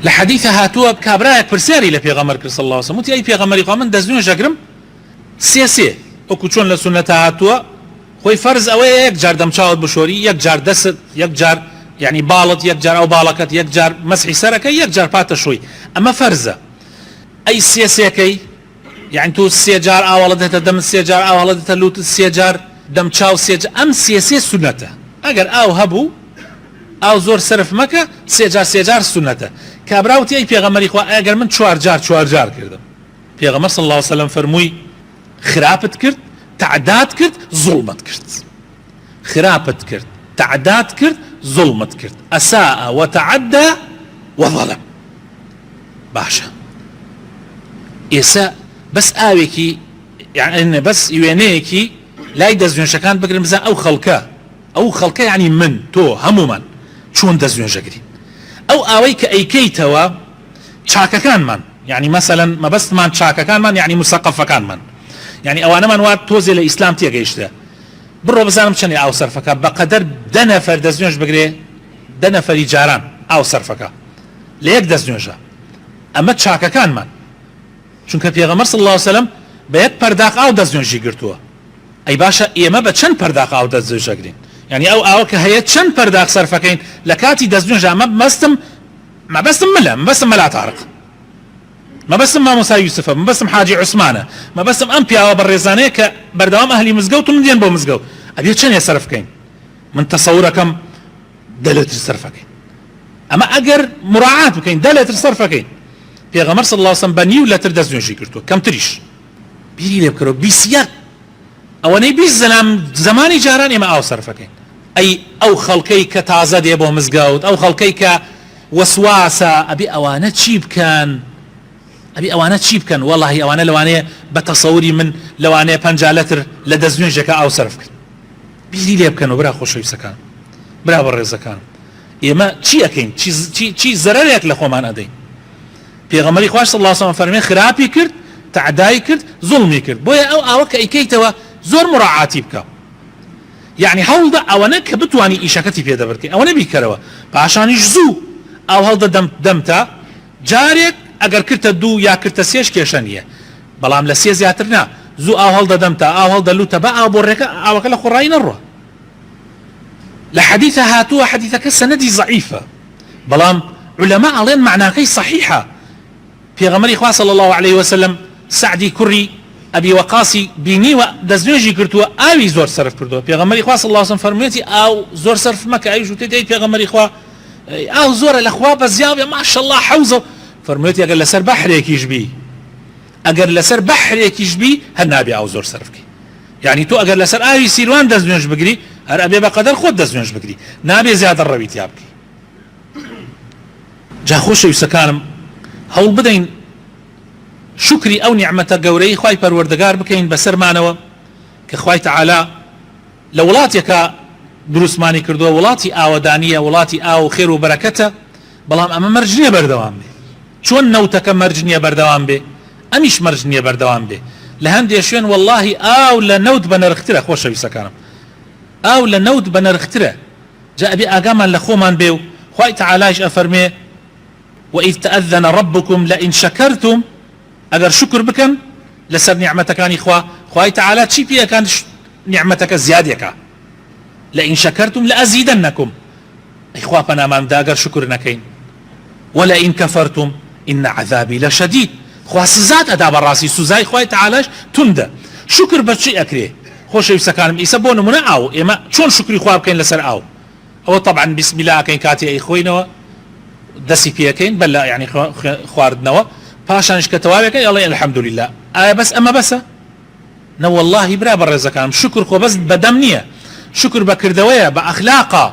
لە حەدیثە هاتووە کابرایەک پرسیاری لە پێغەمبەر کرد صلی اللە علیه وسلم وتی ئەی پێغەمبەری خوا من دەستنوێژ ئەگرم سێ سێ وەکو چۆن لە سوننەتا هاتووە خۆی فەرز ئەوەیە یەک جار دەمچاوت بشۆری یەک جار دەست یەک جار یعنی باڵت یەک جار ئەو باڵەکەت یەک جار مەسحی سەرەکە یەک جار پاتە شۆی ئەمە فەرزە ئەی سێ سێکەی یعنی تۆ سێ جار ئاواڵە دێتە دەمت سێ جار ئاواڵە دێتە لوتت سێ جار دەمچاو سێ جار ئەم سێ سێ سوننەتە ئەگەر ئاو هەبوو ئاو زۆر سەرف مەکە سێ جار سێ جار سوننەتە کابرا وتی ئەی پێغەمبەری خوا ئەگەر من چوار جار چوار جار کردم پێغەمبەر صلی اللە علیە وسلم فەرمووی خراپت کرد تەعدات کرد زوڵمت کرد خراپت کرد تەعدات کرد زوڵمت کرد اساء وتعدی وظلم باشە ئێسە بەس ئاوێکی یعنی بەس وێنەیەکی لای دەستنوێژەکان بگرن بزان ئەو خەڵکە ئەو خەڵکە یعنی من تۆ هەمومان چۆن دەستنوێژەگرین ئەو ئاوەی کە ئەیکەیتەوە چاکەکانمان یعنی مەسەلەن مەبەستمان چاکەکانمان یعنی مسەقەفەکانمان یعنی ئەوانەمان وا تۆزێ لە ئیسلام تێگەیشتە بڕۆ بزانم چەنێ ئاو سەرفەکە بەقەدەر دە نەفەر دەستنوێژ بگرێ دە نەفەری جاران ئاو سەرفەکە لە یەک دەستنوێژە ئەمە چاکەکانمان چونکە پێغەمبەر صلی اللە علیە وسلم بە یەک پەرداخ ئاو دەستنوێژی گرتووە ئەی باشە ئێمە بە چەند پەرداخ ئاو دەستنوێژ ئەگرین یعنی ئەو ئاوە کە هەیە چەند پەرداخ سەرفەکەین لە کاتی دەستنوێژ ئەمە مەستم مەبەستم ملە مەبەستم مەلا تارق مەبەستم مامۆستا یوسفە مەبەستم حاجی عوسمانە مەبەستم ئەم پیاوە بەڕێزانەیە کە بەردەوام ئەهلی مزگەوتن دێن بۆ مزگەوت ئەبێ چەندێ سەرف بکەین من تەسەورەکەم دە لتر سەرفەکەین ئەمە ئەگەر مراعات بکەین دە لتر سەرفەکەین پێغەمبەر صلی اللە علیه وسلم بە نیو لتر دەست نوێژی کردووە کەمتریش بیری لێ بکەرەوە 21 ئەوەنەی 20 زەلام زمانی جاران ئێمە ئاو سەرفەکەین ئەی ئەو خەڵکەی کە تازە دێ بۆ مزگەوت ئەو خەڵکەی کە وەسواسە ئەبێ ئەوانە چی بکەن ئەبێ ئەوانە چی بکەن وەڵاهی ئەوانە لەوانەیە بە تەسەوری من لەوانەیە 50 لتر لە دەستنوێژێکە ئاو سەرف بکەن بیری لێ بکەنەوە برا خۆشەویستەکان برا بەڕێزەکان ئێمە چی ئەکەین چی چی زەرەرێک لە خۆمان ئەدەین پێغەمبەری خوا صلی الله علیه و فەرمی خراپی کرد تعدای کرد زوڵمی کرد بۆیە ئەو ئاوە کە ئەیکەیتەوە زۆر مراعاتی بکە یعنی هەوڵدە ئەوەنە کە بتوانی ئیشەکەتی پێ دەبرکەی ئەوەنە بیکەرەوە پاشانیش زوو ئاو هەڵدە دەم دەمتا جارێک ئەگەر کرتە دوو یا کرتە سێش کێشە نییە بەڵام لە سێ زیاتر نا زوو ئاو هەڵدە دەمتا ئاو هەڵدە لوتە با ئاو بۆ ڕێکە ئاوەکە لە خۆڕایی نەڕوا لە حەدیثە هاتووە حەدیثەکە سەنەدی زەعیفە بەڵام علەما ئەڵێن مەعناکەی صحیحە پێغەمبەری خوا صلی اللە علیه وسلم سەعدی کوڕی ئەبی وەقاسی بینیوە دەستنوێژی کردووە ئاوی زۆر سەرف کردووە پێغەمبەری خوا صلی اللە علیه وسلم فەرموویەتی ئاو زۆر سەرف مەکە ئەویش وتێتی ئەی پێغەمبەری خوا ئاو زۆرە لە خوا بەزیاو بێ ماشەڵڵا حەوزە فەرموویەتی ئەگەر لەسەر بەحرێکیش بی ئەگەر لەسەر بەحرێکیش بی هەر نابێ ئاو زۆر سەرف بکەی یعنی تۆ ئەگەر لەسەر ئاوی سیروان دەستنوێژ بگری هەر ئەبێ بەقەدەر خۆت دەستنوێژ بگری نابێ زیادە ڕەوی تیا بکەی جا خۆشەویستەکانم هەوڵ بدەین شوکری ئەو نیعمەتە گەورەی خوای پەروەردگار بکەین بەسەرمانەوە کە خوای تەعالا لە وڵاتێکا دروستمانی کردووە وڵاتی ئاوەدانیە وڵاتی ئاو و خێر و بەرەکەتە بەڵام ئەمە مەرج نییە بەردەوام بێ چۆن نەوتەکە مەرج نییە بەردەوام بێ ئەمیش مەرج نییە بەردەوام بێ لە هەندێ شوێن وەڵاهی ئاو لە نەوت بەنرخترە خۆشەویستەکانم ئاو لە نەوت بەنرخترە جا ئەبێ ئاگامان لە خۆمان بێ و خوای تەعالایش ئەفەرموێ، وإذ تأذن ربکم لئن شکرتم، ئەگەر شوکر بکەن لەسەر نیعمەتەکانی خوا، خوای تەعالا چی پێ ئەکان نیعمەتەکە زیادی ئەکا، لئن شکرتم لأزیدنکم، ئەی خوا پەنامان بدە ئەگەر شوکر نەکەین، ولئن کفرتم ان عذابی لشدید، خوا سزات ئەدا بەڕاستی سزای خوای تەعالاش توندە، شوکر بە چی ئەکرێ؟ خۆشەویستەکانم ئیسە بۆ نمونە ئاو ئێمە چۆن شوکری خوا بکەین لەسەر ئاو ئەوە تەبعەن بسم اللە ئەکەین کاتێ ئەیخۆینەوە دەستی پێ ئەکەین بەر لە یعنی خواردنەوە پاشانیش کە تەواوێکەی ئەڵێ الحمدللە ئایا بەس ئەمە بەسە نە واللهی برا بەڕێزەکانم شوکر خۆ بەس بەدەم نییە شوکر بە کردەوەیە بە ئەخلاقە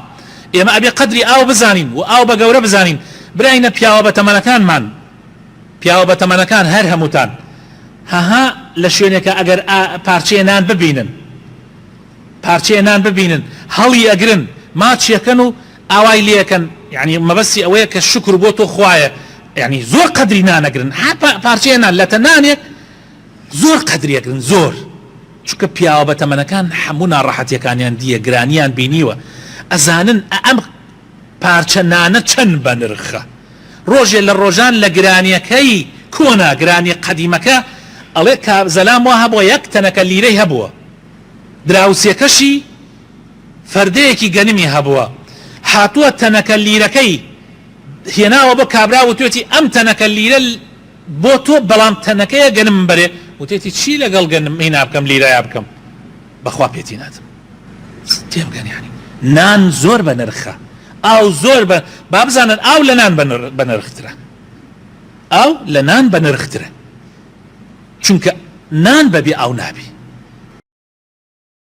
ئێمە ئەبێ قەدری ئاو بزانین و ئاو بە گەورە بزانین براینە پیاوە بەتەمەنەکانمان پیاوە بەتەمەنەکان هەر هەمووتان هەها لە شوێنێکا ئەگەر ئا پارچەیە نان ببینن پارچەیە نان ببینن هەڵی ئەگرن ماچیەکەن و ئاوای لێکەن یعنی مەبەستی ئەوەیە کە شوکر بۆ تۆ خوایە یعنی زۆر قەدری نانەگرن ها پارچەیە نان لەتە نانێک زۆر قەدری ئەگرن زۆر چونکە پیاوە بەتەمەنەکان هەموو ناڕەحەتیەکانیان دیە گرانیان بینیوە ئەزانن ئەم پارچە نانە چەند بەنرخە. ڕۆژێ لە ڕۆژان لە گرانیەکەی کۆنا گرانیە قەدیمەکە ئەڵێ کا زەلام وا هەبووە یەک تەنەکە لیرەی هەبووە دراوسێکەشی فەردەیەکی گەنمی هەبووە هاتووە تەنەکە لیرەکەی هێناوە بۆ کابرا وتوێتی ئەم تەنەکە لیرە بۆ تۆ بەڵام تەنەکەیە گەنمم بەرێ وتێتی چی لەگەڵ گەنم هینا بکەم لیرەیا بکەم بەخوا پێتی نادەم تێبگەن یانی نان زۆر بە نرخە ئاو زۆر بە با بزانن ئاو لە نان بە نرخترە ئاو لە نان بە نرخترە چونکە نان بەبێ ئاو نابی.